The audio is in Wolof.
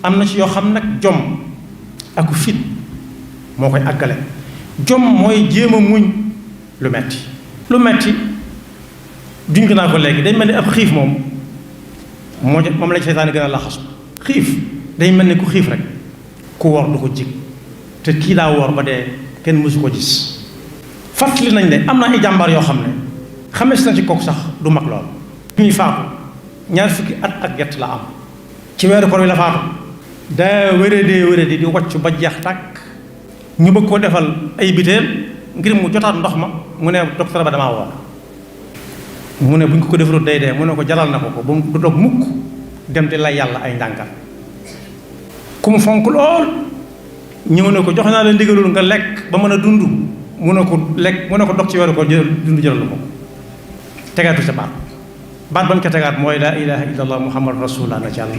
am na ci yoo xam nag jom ak fit moo koy àggale. jom mooy jéem a muñ lu metti junj naa ko léegi day mel ni ab xiif moom la seytaane gën a laxasu. xiif day mel ni ku xiif rek ku woor du ko jig te kii daa woor ba dee kenn mësu ko gis. fàttali nañ ne am na ay jàmbaar yoo xam ne xamees na ci kooku sax du mag lool. ñuy faatu 20 at ak gett la am ci weeru koor wi la faatu daa wéradi di wàcc ba jeex tàkk ñu bëgg koo defal ay biteel ngir mu jotaat ndox ma mu ne docteur ba damaa woor mu ne buñ ko defarul day dee mu ne ko jaral na ko ba mu du dog mukk dem di lay yàlla ay njàngal. ku mu fonk lool ñëw ne ko jox naa la ndigalul nga lekk ba mën a dund mu ne ko lekk mu ne ko dog ci weeru koor dund jëral ko tegaatu sa baat ba mu ca tegaat mooy laa ilaha illallah muhammad rasulullah na ci àll